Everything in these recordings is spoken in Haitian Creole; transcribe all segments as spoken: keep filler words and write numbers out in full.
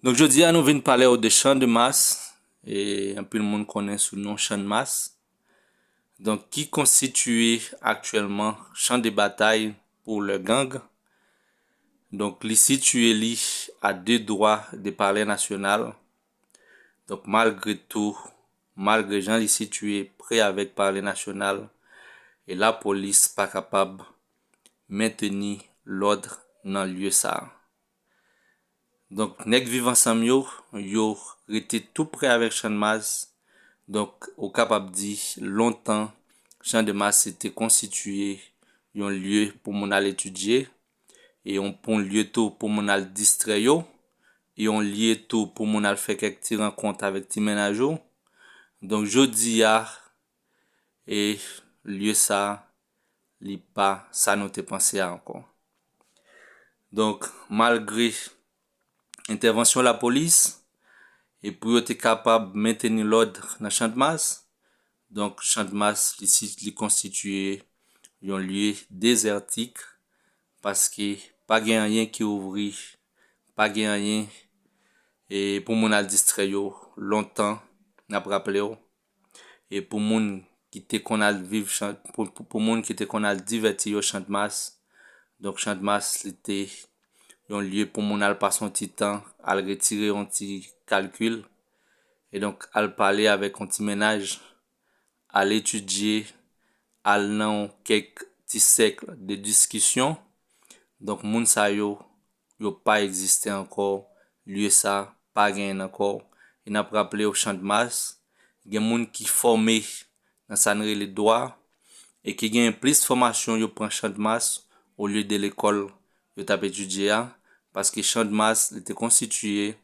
Donk, jodi a, nou vin pale w de Champ de Mars, e anpil moun konnen sou non Channmas. Donk, ki konstitiye aktyèlman chan de batay pou le gang. Donk, li sitiye li a de dwa de Palè Nasyonal. Donk, malgre tou, malgre jan li sitiye pre avèk Palè Nasyonal, e lapolis pa kapab menteni lòd nan lye sa a. Donk, nèg Viv Ansanm yo, yo rete tou pre avèk Channmas. Donk, ou kapab di, lontan, Champ de Mars se te konstitiye yon lye pou moun al etidye, e yon, pou yon lye tou pou moun al distrè yo, e yon lye tou pou moun al fè kèk ti rankont avèk ti mennaj ou. Donk, jodi a, e lye sa, li pa sa nou te panse a ankò. Donk, malgre entèvansyon lapolis, e pou yo te kapab menteni lòd nan Channmas, donk, Channmas, li si, li konstitiye yon lye dezètik, paske pa gen anyen ki ouvri, pa gen anyen, e pou moun al distrè yo lontan, n ap raple w. E pou moun ki te konn al viv Chan-, pou, pou, pou moun ki te konn al divèti yo Channmas. Donk, Channmas, li te yon lye pou moun al pase yon ti tan, al retire yon ti kalkil. E donk, al pale avèk yon ti mennaj, al etidye, al nan yon kèk ti sèk de diskisyon. Donk, moun sa yo, yo pa egziste ankò, lye sa pa genyen ankò. E n ap raple w, Channmas, gen moun ki fòme nan sa n rele dwa, e ki genyen plis fòmasyon yo pran Channmas olye de lekòl yo t ap etidye a, paske Channmas, li te konstitiye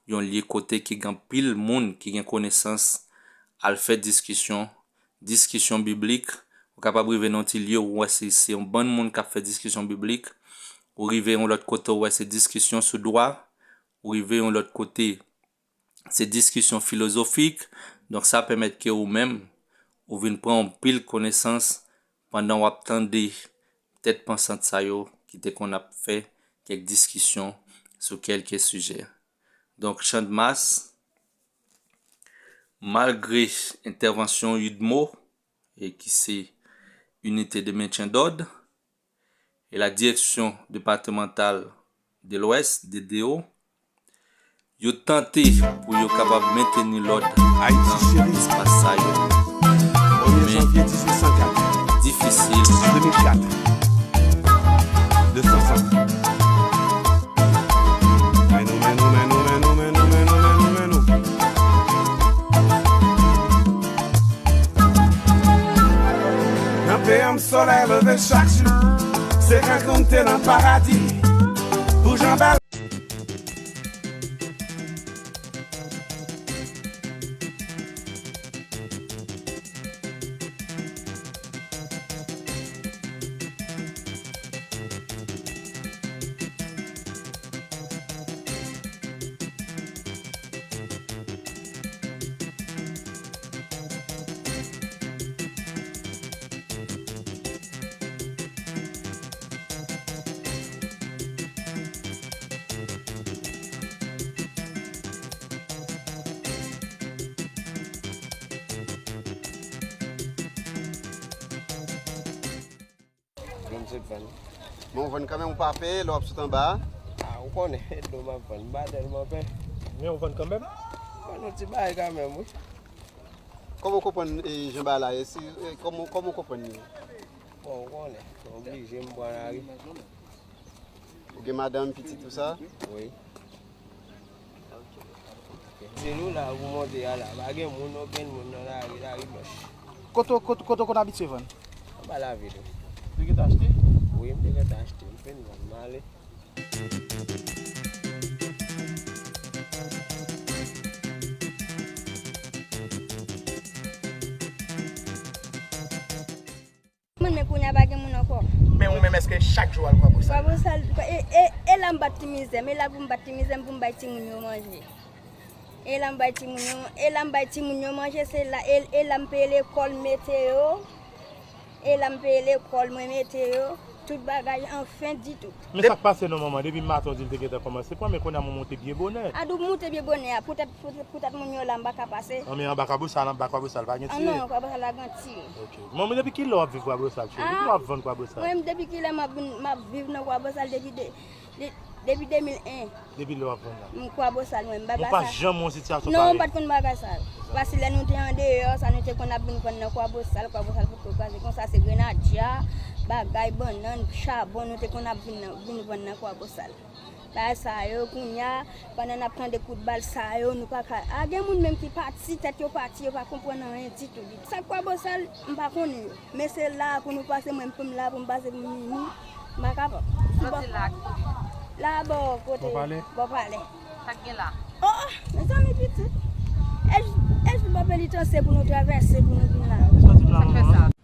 yon lye kote ki gen anpil moun ki gen konesans al fè diskisyon, diskisyon biblik. Ou kapab rive nan yon ti lye, ou wè se, se yon bann moun k ap fè diskisyon biblik. Ou rive yon lòt kote, ou wè se diskisyon sou dwa. Ou rive yon lòt kote, se diskisyon filozofik. Donk, sa pèmèt ke ou menm, ou vin pran yon pil konesans pandan w ap tande tèt pansant sa yo ki te konn ap fè kèk diskisyon sou kèlke sijè. Donk, Channmas, malgre entèvansyon UDMO, e ki se Unité de Maintien d'Ordre, e la Direction Départementale de l'Ouest, D D O, yo tante pou yo kapab menteni lòd nan espas sa yo. Men, difisil. Men nou, men nou, men nou, men nou, men nou, men nou, men nou. Nan peyi m, solèy leve chak jou. Se kankou m te nan paradi. Pou jan bagay Bon, se vann. Men w vann kanmenm, ou pa peye lè w ap sot anba a? A, ou konnen, dlo m ap vann, m pa tèlman pè. Men w vann kanmenm? M vann yon ti bagay kanmenm, wi. Kòman w konprann, e, jan bagay la ye? Si, e, kòman, kòman w konprann li? Bon, ou konnen, oblije m pran lari. Ou gen madanm, pitit, tou sa? Wi. Se nou la pou monte a la. Pa gen moun, okenn moun nan lari, lari blanch. Kote, kote, kote w konn abitye vann? Anba lavil, wi. Ou te gentan achte? Wi, m te gentan achte. M fin vann, m ale. Moun, men kounye a pa gen moun ankò. Men ou menm, èske chak jou w al Kwabosal? Kwabosal, e, e, e la m bat ti mizè m, e la pou m bat ti mizè m pou m bay timoun yo manje. E la m bay timoun yo, e la m bay timoun yo manje, se la, e, e la m peye lekòl, mete yo. E la m peye lekòl, mwen mete yo, tout bagay, anfen, di tout. Men sa k pase non, manman? Depi maten w di l te gentan kòmanse pran, men kounye a mwen moute byen bonè. A, dou moute byen bonè a, poutèt, poutèt, poutèt moun yo la, m pa ka pase. An, men anba Kwabosal, anba Kwabosal, pa gen tire? An non, Kwabosal la gen tire. Ok. Manman, depi kilè w ap viv Kwabosal, cheri? Depi lè w ap vann Kwabosal? Mwen, depi kilè m ap, m ap viv nan Kwabosal, depi de, de, depi de mil en. Depi lè w ap vann la? M Kwabosal, mwen, m pa... Ou pa janm wè yon sitiyasyon parèy? Non, m pa t konn bagay sa yo. Paske lè nou te andeyò, sa nou te konn ap vin vann nan Kwabosal, Kwabosal potko kraze, konsa se grenadya, bagay, bannann, chabon, nou te konn ap vin nan, vin vann nan Kwabosal. Bagay sa yo, kounye a, pandan n ap tande kout bal sa yo, nou pa ka... A, gen moun menm ki pati, tèt yo pati, yo pa konprann anyen ditou, ditou. Sa k Kwabosal, m pa konnen yo. Men se la pou nou pase, mwen, pou m la, pou m pase, pou m vini, m pa kapab. Soti la, ki kote? La, bò, kote? Bò palè. Bò palè. Sa k gen la? Oh, oh, mezanmi, pitit. Èske, èske bò Penitansye pou nou travèse, pou nou vin la? Soti la, manman.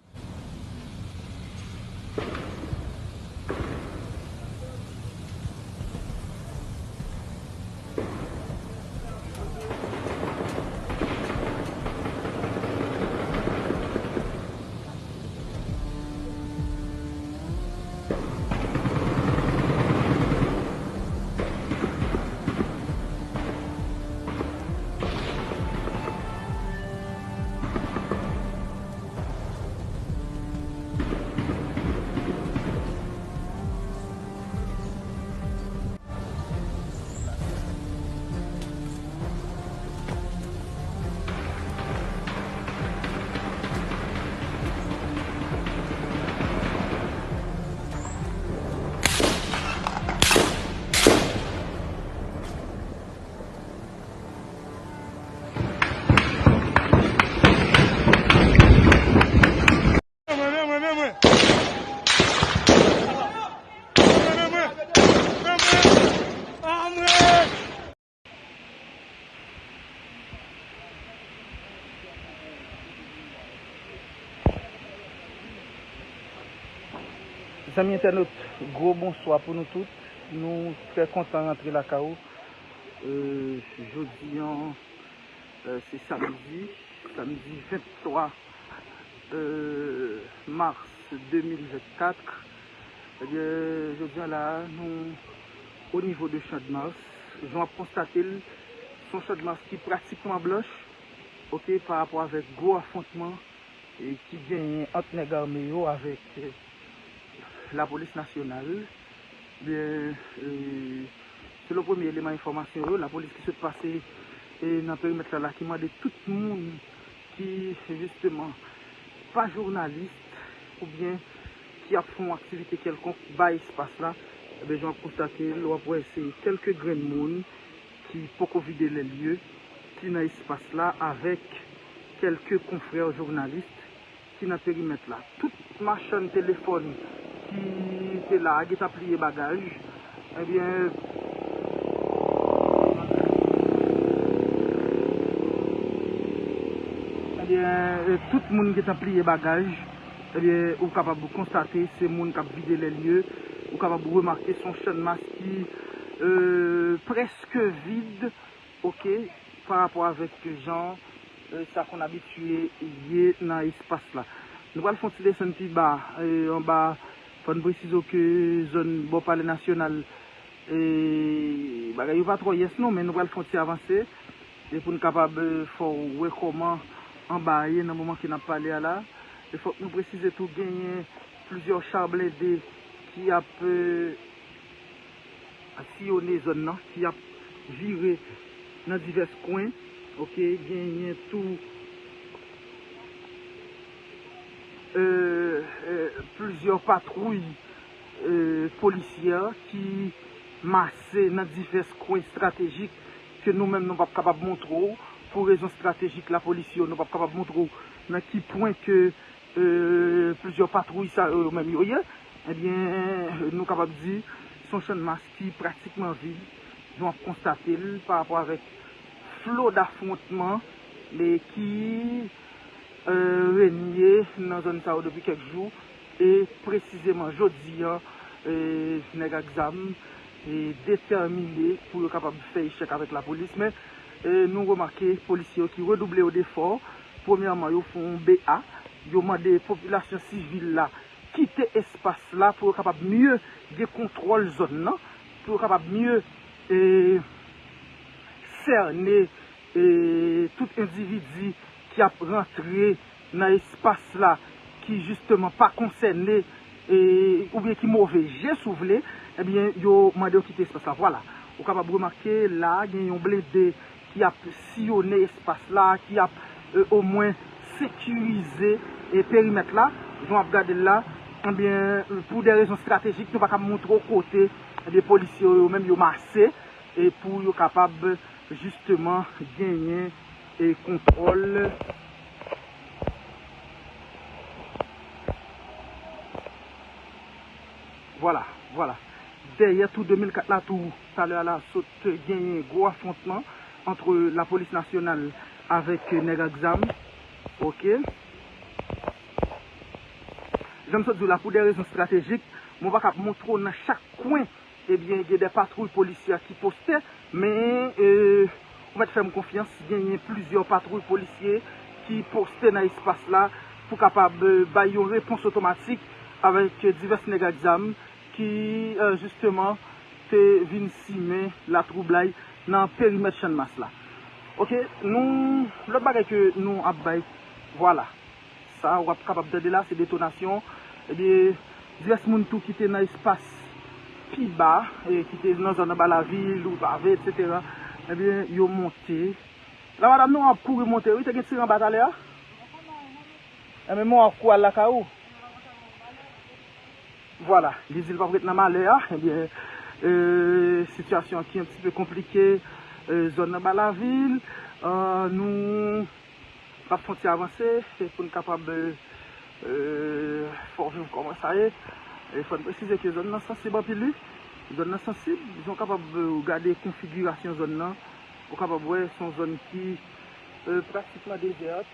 Zanmi entènot, gwo bonswa pou nou tout. Nou trè kontan rantre lakay ou. Euh, jodi an, euh, se samdi, samdi venntwa, euh, mas de mil vennkat. Ebyen, jodi an la, nou o nivo de Channmas. Jan w ap konstate l, se yon Channmas ki pratikman blanch, oke, pa rapò avèk gwo afwontman e, ki genyen ant nèg ame yo avèk, e, lapolis nasyonal. Byen, e, selon premye eleman enfòmasyon yo, lapolis ki sot pase, e, nan perimèt la, la ki mande tout moun ki, jisteman, pa jounalis oubyen ki ap fè yon aktivite kèlkonk bay espas la, ebyen, jan w ap konstate l, w ap wè se kèlke grenn moun ki poko vide lè l ye, ki nan espas la avèk kèlke konfrè jounalis ki nan perimèt la. Tout machann telefòn ki te la a gentan pliye bagaj, ebyen, ebyen, e, tout moun gentan pliye bagaj, ebyen, ou kapab konstate se moun k ap vide lè l ye, ou kapab remake se yon Channmas ki, e, prèske vid, oke, pa rapò avèk jan, e, sa konn abitye ye nan espas la. Nou pral fè yon ti desann pi ba, e, anba, fò n presize ke zòn bò Palè Nasyonal, e, bagay yo pa twò yès non, men nou pral fè yon ti avanse, e pou n kapab, e, fè w wè kòman anba a ye nan moman ke n ap pale a la. E fòk nou presize tou genyen plizyè cha blende ki ap, e, siyone zòn nan, ki ap vire nan divès kwen. Oke, genyen tou, e, e, plizyè patwouy, e, polisyè ki mase nan divès kwen estratejik ke nou menm nou p ap kapab montre w pou rezon estratejik lapolis yo, nou p ap kapab montre w nan ki pwen ke e, plizyè patwouy sa yo, yo menm yo ye, ebyen, nou kapab di, se yon Channmas ki pratikman vid, jan w ap konstate l pa rapò avèk flo dafwontman, e, ki, e, renye nan zòn sa yo depi kèk jou, e presizeman jodi an, e, nèg ak zam, e, detèmine pou yo kapab fè echèk avèk lapolis, men, e, nou remake polisye yo ki redouble yo defò, premyèman, yo fè yon B A, Yo mande popilasyon sivil la kite espas la pou yo kapab mye gen kontwòl zòn nan, pou yo kapab mye, e, sène, e, tout endividi ki ap rantre nan espas la ki jisteman pa konsène, e, oubyen ki move je, si w vle, ebyen, yo mande yo kite espas la. Vwala. Ou kapab remake la, gen yon blende ki ap siyonnen espas la, ki ap, e, omwen sekirize, e, perimèt la. Jan w ap gade l la, ebyen, pou de rezon estratejik, nou pa ka montre w kote, ebyen, polisye yo, yo menm yo mase, e pou yo kapab jisteman genyen, e, kontwòl. Vwala, vwala. Dèyè tou de mil kat la tou, talè a la, sot genyen gwo afwontman ant lapolis nasyonal avèk nèg ak zam. Oke. Jan m sot di w la, pou de rezon estratejik, mwen pa ka montre w nan chak kwen, ebyen, gen de patwouy polisye ki poste, men, e, ou mèt fè m konfyans, genyen plizyè patwouy polisye ki poste nan espas la pou kapab, e, bay yon repons otomatik avèk, e, divès nèg ak zam ki, e, jisteman, te vin simen latwoublay nan perimèt Channmas la. Oke, nou, lòt bagay ke nou ap bay, vwala. Sa w ap kapab tande la, se detonasyon. Ebyen, divès moun tou ki te nan espas pi ba, e ki te nan zòn anba lavil, ou pave, etsetera, ebyen, yo monte. La, madanm, nou ap kouri monte, wi, te gen tire anba talè a. Ebyen, men w ap kouri al lakay ou. Vwala, li di l p ap ret nan malè a. Ebyen, e, sitiyasyon an ki yon ti pe konplike, e, zòn nan ba lavil. E, nou p ap fè yon ti avanse, e, pou n kapab, e, e, fè w viv kòman sa ye. E fò n presize ke zòn nan sansib anpil, wi. Zòn nan sansib, jan w kapab, e, gade konfigirasyon zòn nan, ou kapab wè se yon zòn ki, e, pratikman dezè.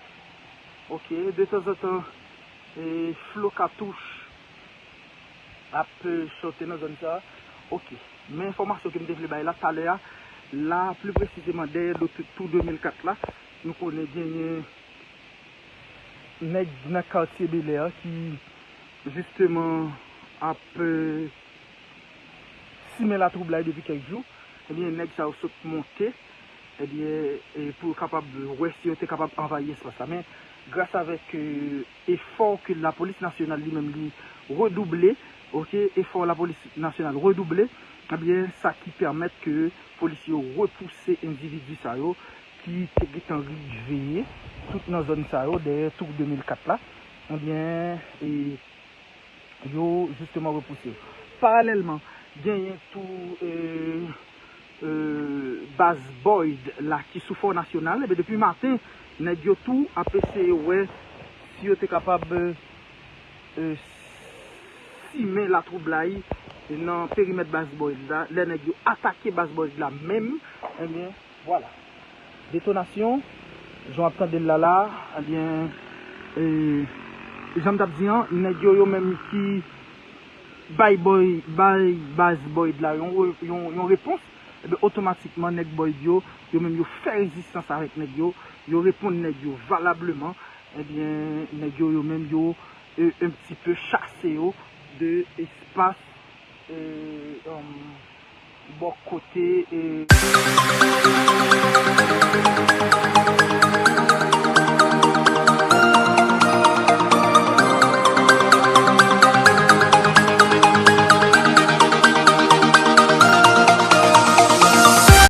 Oke, detanzantan, e, flo katouch ap, e, chante nan zòn sa a. Oke. Men enfòmasyon ke m te vle bay la talè a, la, pli presizeman, dèyè do tou de mil kat la, nou konnen genyen nèg nan katye Belè ki, jisteman, ap, e, simen latwoublay depi kèk jou. Ebyen, nèg sa yo sot monte, ebyen, e, pou yo kapab wè si yo te kapab anvayi espas la. Men, gras avèk, e, efò ke lapolis nasyonal li menm li redouble, oke, efò lapolis nasyonal redouble, ebyen, sa ki pèmèt ke polisye yo repouse endividi sa yo ki te gentan rive tout nan zòn sa yo, dèyè tou de mil kat la, ebyen, e, yo jisteman repouse. Paralèlman, genyen tou, e, e, baz Boyd la ki sou Fò Nasyonal. Ebyen, depi maten, nèg yo tou ap eseye wè si yo te kapab, e, simen latwoublay nan perimèt baz Boyd la. Lè nèg yo atake baz Boyd la menm, ebyen, vwala. Detonasyon, jan w ap tande l la la, ebyen, e, jan m t ap di an, nèg yo, yo menm ki bay Boy, bay baz Boyd la yon re-, yon, yon repons, ebyen, otomatikman, nèg Boyd yo, yo menm yo fè rezistans avèk nèg yo, yo reponn nèg yo valableman, ebyen, nèg yo, yo menm yo, e, un petit peu chase yo de espas, e, um, bò kote, e,